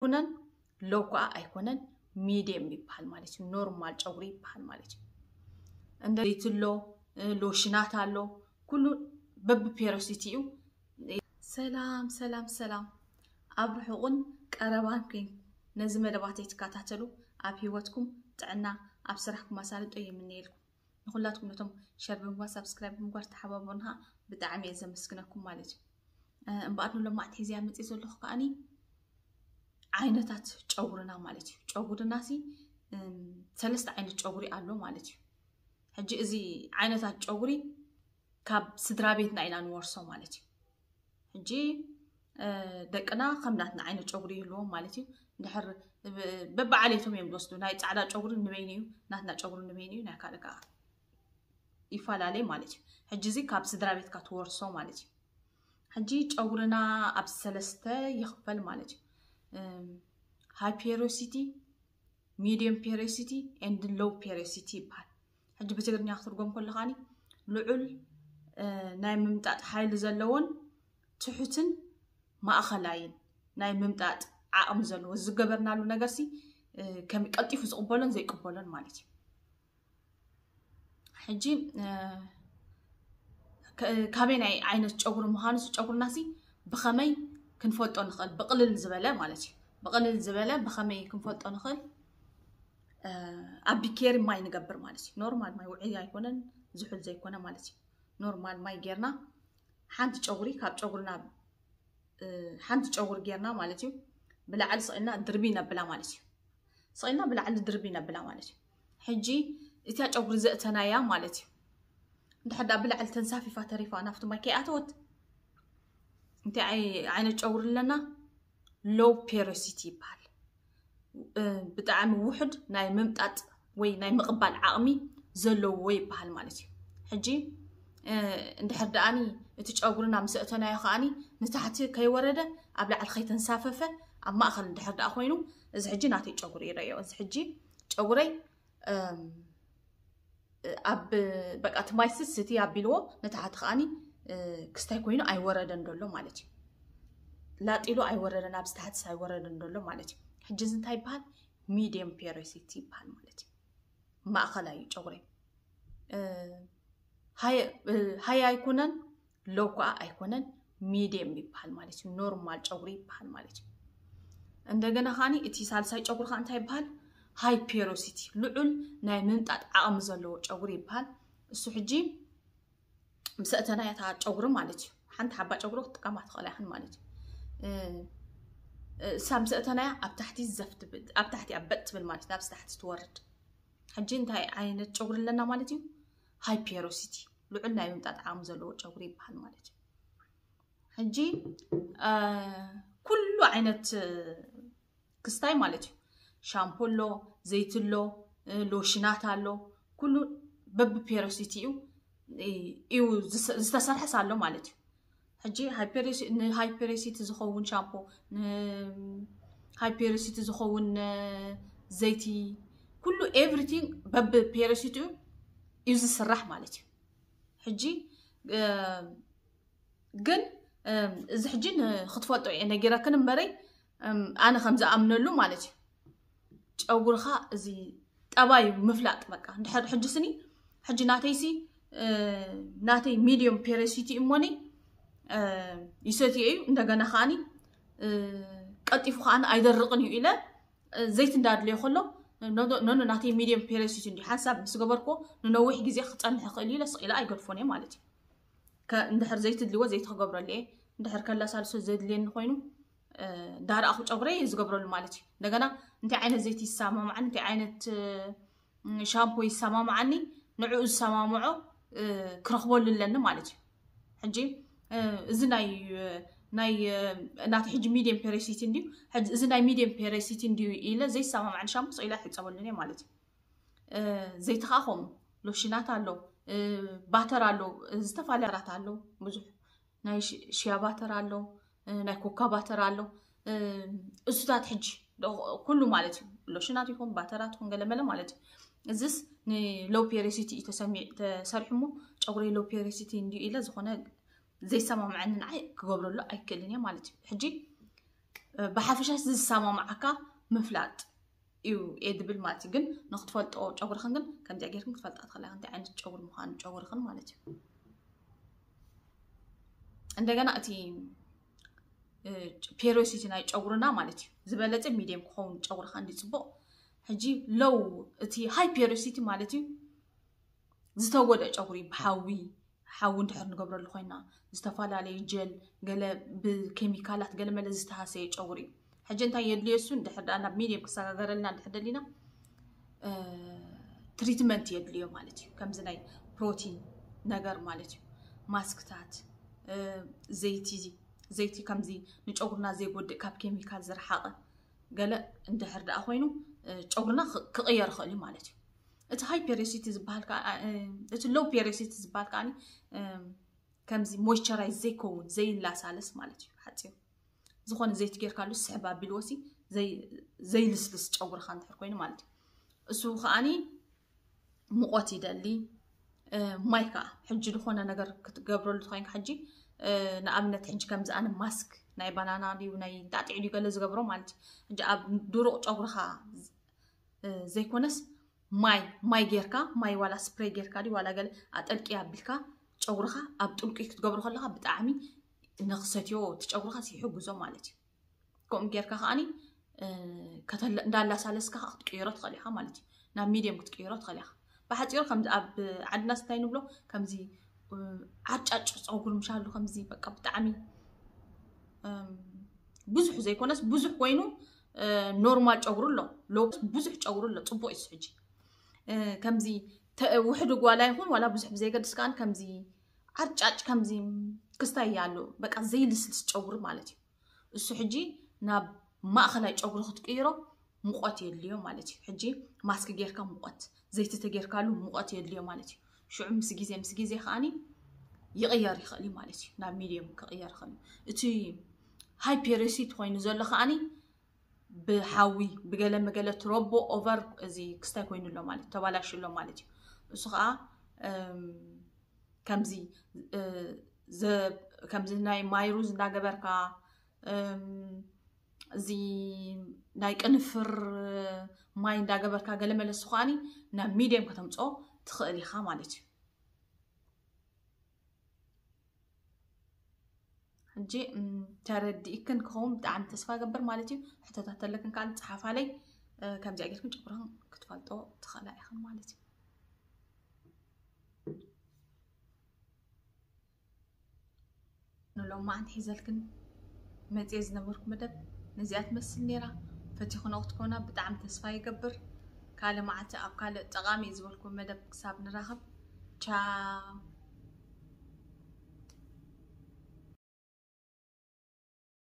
ኣይኮነን፣ ሎው ከዓ ኣይኮነን፣ ሚድየም ይበሃል ማለት እዩ። ኖርማል ጨጉሪ ይበሃል ማለት እዩ። እንደ ዘይትሎ ሎሽናት ኣሎ፣ ኩሉ በብፔሮሲቲ እዩ። ሰላም ሰላም ሰላም፣ ኣብ ርሑቕን ቀረባን ኮይን ነዚ መደባተይ ትከታተሉ፣ ኣብ ህይወትኩም ጥዕና፣ ኣብ ስራሕኩም ኣሳልጦ ይምነየልኩም። ንኩላትኩም ነቶም ሸር ብምግባር ሳብስክራይብ ብምግባር ተሓባበሩና ብጣዕሚ እየ ዘመስግነኩም ማለት እዩ። እምበኣር ንሎማዕንቲ ሒዘያ መፅእ ዘለኹ ከዓኒ ዓይነታት ጨጉርና ማለት እዩ። ጨጉርና ሲ ሰለስተ ዓይነት ጨጉሪ ኣሎ ማለት እዩ። ሕጂ እዚ ዓይነታት ጨጉሪ ካብ ስድራ ቤትና ኢና ንወርሶ ማለት እዩ። ሕጂ ደቅና ከም ናትና ዓይነት ጨጉሪ ይህልዎም ማለት እዩ። እንድሕር በብዓሌቶም እዮም ዝወስዱ። ናይ ፃዕዳ ጨጉሪ ንበይኑ እዩ፣ ናትና ጨጉሪ ንበይኑ እዩ፣ ናይ ካልእ ከዓ ይፈላለይ ማለት እዩ። ሕጂ እዚ ካብ ስድራ ቤትካ ትወርሶ ማለት እዩ። ሕጂ ጨጉርና ኣብ ሰለስተ ይኽፈል ማለት እዩ። ሃይ ፔሮሲቲ፣ ሚድየም ፔሮሲቲ ኤንድ ሎው ፔሮሲቲ ይበሃል። ሕጂ ብትግርኛ ክትርጎም ከሎ ከዓኒ ልዑል ናይ ምምጣጥ ሓይሊ ዘለዎን ትሑትን ማእኸላይን ናይ ምምጣጥ ዓቕሚ ዘለዎ ዝገበርናሉ ነገርሲ ከም ቀልጢፉ ዝቕበሎን ዘይቅበሎን ማለት እዩ። ሕጂ ካበይ ናይ ዓይነት ጨጉሪ ምዃኑ ጨጉርናሲ ብኸመይ ክንፈልጦ ንኽእል? ብቕልል ዝበለ ማለት እዩ። ብቕልል ዝበለ ብኸመይ ክንፈልጦ ንኽእል? ኣብ ቢኬሪ ማይ ንገብር ማለት እዩ። ኖርማል ማይ፣ ውዑይ ኣይኮነን፣ ዝሑል ዘይኮነ ማለት እዩ። ኖርማል ማይ ጌርና ሓንቲ ጨጉሪ ካብ ጨጉርና ሓንቲ ጨጉሪ ጌርና ማለት እዩ። ብላዕሊ ስቕ ኢልና ድርቢ ነብላ ማለት እዩ። ስቕ ኢልና ብላዕሊ ድርቢ ነብላ ማለት እዩ። ሕጂ እቲያ ጨጉሪ ዘእተናያ ማለት እዩ። እንድሕር ደኣ ብላዕሊ ተንሳፊፋ ተሪፋ ናብቲ ማይ ከይኣተወት እንታይ ዓይነት ጨጉሪ ኣለና? ሎው ፔሮሲቲ ይበሃል። ብጣዕሚ ውሑድ ናይ ምምጣጥ ወይ ናይ ምቕባል ዓቕሚ ዘለዎ ይበሃል ማለት እዩ። ሕጂ እንድሕር ደኣኒ እቲ ጨጉርና ምስ ኣእተናዮ ከኣኒ ንታሕቲ ከይወረደ ኣብ ላዕሊ ከይተንሳፈፈ ኣብ ማእኸል እንድሕር ደኣ ኮይኑ፣ እዚ ሕጂ ናተይ ጨጉሪ ይረዮ። እዚ ሕጂ ጨጉረይ ኣብ በቃ እቲ ማይ ስስቲ ኣቢልዎ ንታሕቲ ከኣኒ ክስታይ ኮይኑ ኣይወረደን ደሎ ማለት እዩ። ላጢሉ ኣይወረደን፣ ኣብዚ ታሕትስ ኣይወረደን ደሎ ማለት እዩ። ሕጂ እዚ እንታይ ይበሃል? ሚድየም ፔሮሲቲ ይበሃል ማለት እዩ። ማእኸላይ እዩ ጨጉረይ። ሃይ ኣይኮነን፣ ሎው ከዓ ኣይኮነን፣ ሚድየም ይበሃል ማለት እዩ። ኖርማል ጨጉሪ ይበሃል ማለት እዩ። እንደገና ከዓኒ እቲ ሳልሳይ ጨጉሪ ከዓ እንታይ ይበሃል? ሃይ ፔሮሲቲ፣ ልዑል ናይ ምምጣጥ ዓቕሚ ዘለዎ ጨጉሪ ይበሃል። እሱ ሕጂ ምስ ኣእተናያ እታ ጨጉሪ ማለት እዩ። ሓንቲ ሓባ ጨጉሪ ክትጥቀማ ትኽእላ ኢኽን ማለት እዩ። እሳ ምስ ኣእተናያ ኣብ ታሕቲ ዘፍ ትብል፣ ኣብ ታሕቲ ኣብ በጥ ትብል ማለት እዩ፣ ናብዚ ታሕቲ ትወርድ። ሕጂ እንታይ ዓይነት ጨጉሪ ኣለና ማለት እዩ? ሃይ ፔሮሲቲ፣ ልዑል ናይ ምምጣጥ ዓቕሚ ዘለዎ ጨጉሪ ይበሃል ማለት እዩ። ሕጂ ኩሉ ዓይነት ክስታይ ማለት እዩ። ሻምፖ ኣሎ፣ ዘይቲ ኣሎ፣ ሎሽናት ኣሎ፣ ኩሉ በብፔሮሲቲ እዩ እዩ ዝተሰርሐስ ኣሎ ማለት እዩ። ሕጂ ንሃይፔሬሲቲ ዝኸውን ሻምፖ፣ ንሃይፔሬሲቲ ዝኸውን ዘይቲ፣ ኩሉ ኤቭሪቲንግ በብፔሮሲቲ እዩ ዝስራሕ ማለት እዩ። ሕጂ ግን እዚ ሕጂ ንክትፈልጦ እየ ነጊረክን እምበረይ፣ ኣነ ከም ዝኣምነሉ ማለት እዩ። ጨጉርኻ እዚ ጠባዩ ምፍላጥ በቃ። እንድሕር ሕጂ ስኒ፣ ሕጂ ናተይሲ ናተይ ሚድዮም ፔሬሲቲ እሞኒ ይሰትዮ እዩ። እንደገና ከዓኒ ቀልጢፉ ከዓኒ ኣይደርቕን እዩ ኢለ፣ ዘይቲ እንዳድለዮ ከሎ፣ ኖኖ ናተይ ሚድዮም ፔሬሲቲ እንዲ ሓንሳብ ምስ ገበርኮ ንነዊሕ ግዜ ክፀንሕ ይኽእል እዩ ኢለ ስቕ ኢለ ኣይገድፎን እየ ማለት እዩ። እንድሕር ዘይቲ ድልዎ ዘይቲ ክገብረሉ እየ። እንድሕር ከላሳልሶ ዘድልየኒ ኮይኑ እንዳረኣኹ ጨጉረይ ዝገብረሉ ማለት እዩ። እንደገና እንታይ ዓይነት ዘይቲ ይሰማማዓኒ፣ እንታይ ዓይነት ሻምፖ ይሰማማዓኒ፣ ንዕኡ ዝሰማምዖ ክረኽበሉ ኣለኒ ማለት እዩ። ሕጂ እዚ ናይ ናይ ናቲ ሕጂ ሚድየም ፔሬሲቲ እንድዩ። እዚ ናይ ሚድየም ፔሬሲቲ እንድዩ ኢለ ዘይሰማማዓኒ ሻምፖ ስቕ ኢለ ኣይሕፀበሉን እየ ማለት እዩ። ዘይቲ ከዓ ከምኡ፣ ሎሽናት ኣሎ፣ ባተር ኣሎ፣ ዝተፈላለየ ባተራት ኣሎ፣ ብዙሕ ናይ ሽያ ባተር ኣሎ፣ ናይ ኮካ ባተር ኣሎ። እሱታት ሕጂ ኩሉ ማለት እዩ፣ ሎሽናት ይኹን ባተራት ይኹን ገለመለ ማለት እዩ። እዚስ ንሎው ፔሬሲቲ እዩ ተሰሪሑ እሞ ጨጉረይ ሎው ፔሬሲቲ እንድዩ ኢለ ዝኾነ ዘይሰማምዐኒ ንዓይ ክገብረሉ ኣይክእልን እየ ማለት እዩ። ሕጂ ብሓፈሻ ዝሰማማዓካ ምፍላጥ እዩ እየ ድብል ማለት እዩ። ግን ንክትፈልጦ ጨጉርኽን ግን ከምዚኣ ጌርክን ክትፈልጣ ትኽእላ ኢኽን፣ እንታይ ዓይነት ጨጉሪ ምዃኑ ጨጉርኽን ማለት እዩ። እንደገና እቲ ፔሪዮሲቲ ናይ ጨጉርና ማለት እዩ ዝበለፀ ሚዲየም ክኸውን ጨጉርኻ እንዲ ፅቡቕ። ሕጂ ሎው እቲ ሃይ ፔሪዮሲቲ ማለት እዩ ዝተጎደ ጨጉሪ ብሓዊ ሓዊ እንድሕር ንገብረሉ ኮይና ዝተፈላለዩ ጀል ገለ ብኬሚካላት ገለ መለ ዝተሃሰየ ጨጉሪ እዩ። ሕጂ እንታይ የድልዮ እሱ እንድሕር ደኣ ናብ ሚዲየም ክሰጋገረልና እንድሕር ደሊና ትሪትመንት የድልዮ ማለት እዩ። ከምዚ ናይ ፕሮቲን ነገር ማለት እዩ። ማስክታት፣ ዘይቲ፣ ዘይቲ ከምዚ ንጨጉርና ዘይጎድእ ካብ ኬሚካል ዝረሓቐ ገለ እንድሕር ደኣ ኮይኑ ጨጉርና ክቕየር ይኽእል እዩ ማለት እዩ። እቲ ሃይ ፔሪሲቲ ዝበሃል እቲ ሎው ፔሪሲቲ ዝበሃል ከዓ ከምዚ ሞይስቸራይዝ ዘይከውን ዘይላሳለስ ማለት እዩ። ሓፂሩ ዝኾነ ዘይቲ ጌርካሉ ስሕብ ኣቢልዎ ሲ ዘይልስልስ ጨጉርኻ እንድሕር ኮይኑ ማለት እዩ። እሱ ከዓኒ ሙቐት ይደሊ። ማይ ከዓ ሕጂ ዝኾነ ነገር ክትገብረሉ ተኮይንካ ሕጂ ንኣብነት ሕጂ ከምዚ ኣነ ማስክ ናይ ባናና ድዩ ናይ ዳጥዕ ድዩ ገለ ዝገብሮ ማለት እዩ። ሕጂ ኣብ ድሩቕ ጨጉርኻ ዘይኮነስ ማይ ማይ ጌርካ ማይ ዋላ ስፕሬይ ጌርካ ድዩ ዋላ ገለ ኣጠልቂ ኣቢልካ ጨጉርኻ ኣብ ጥልቂ ክትገብሮ ከለካ ብጣዕሚ ንክሰትዮ እቲ ጨጉርኻ ይሕግዞ ማለት እዩ። ከምኡ ጌርካ ከዓኒ እንዳላሳለስካ ከዓ ክትቅይሮ ትኽእል ኢኻ ማለት እዩ። ናብ ሚድየም ክትቅይሮ ትኽእል ኢኻ። ብሓፂሩ ከምዚ ኣብ ዓድና እንታይ ንብሎ ከምዚ ዓጫጭ ፀጉሪ ምሻሉ ከምዚ በቃ ብጣዕሚ ብዙሕ ዘይኮነስ ብዙሕ ኮይኑ ኖርማል ጨጉሪ ኣሎ ሎ ብዙሕ ጨጉሪ ኣሎ ፅቡቅ እዩ ሕጂ ከምዚ ውሕድ ጓላ ይኹን ዋላ ብዙሕ ብዘይገድስ ከዓ ከምዚ ዓርጫጭ ከምዚ ክስታይ ኣሎ በቃ ዘይልስልስ ጨጉሪ ማለት እዩ። እሱ ሕጂ ናብ ማእኸላይ ጨጉሪ ክትቅይሮ ሙቐት የድልዮ ማለት እዩ። ሕጂ ማስክ ጌርካ ሙቐት ዘይቲ ተጌርካሉ ሙቐት የድልዮ ማለት እዩ። ሽዑ ምስ ግዜ ምስ ግዜ ከዓኒ ይቕየር ይኽእል እዩ ማለት እዩ። ናብ ሚድየም ክቕየር ይኽእል እዩ። እቲ ሃይ ፔሪሲቲ ኮይኑ ዘሎ ከዓኒ ብሓዊ ብገለ መገለ ትረቦ ኦቨር እዚ ክስታይ ኮይኑ ኣሎ ማለት ተባላሽ ኣሎ ማለት እዩ። እሱ ከዓ ከምዚ ከምዚ ናይ ማይ ሩዝ እንዳገበርካ እዚ ናይ ቅንፍር ማይ እንዳገበርካ ገለ መለስ ከዓኒ ናብ ሚድየም ከተምፅኦ ትኽእል ኢኻ ማለት እዩ። ሕጂ ተረዲእክን ክኸውን ብጣዕሚ ተስፋ ገብር ማለት እዩ። ሕቶታት ተለክን ከዓ ጸሓፋለይ። ከምዚኣ ጌርክን ጨጉርክን ክትፈልጦ ትኽእላ ኢኽን ማለት እዩ። ንሎማዓንቲ ሒዘልክን መፅየ ዝነበርኩ መደብ ነዚኣ ትመስል ነይራ። ፈቲኹና ክትኮና ብጣዕሚ ተስፋ ይገብር። ካልእ መዓልቲ ኣብ ካልእ ጠቓሚ እዩ ዝበልኩም መደብ ክሳብ ንራኸብ ቻው።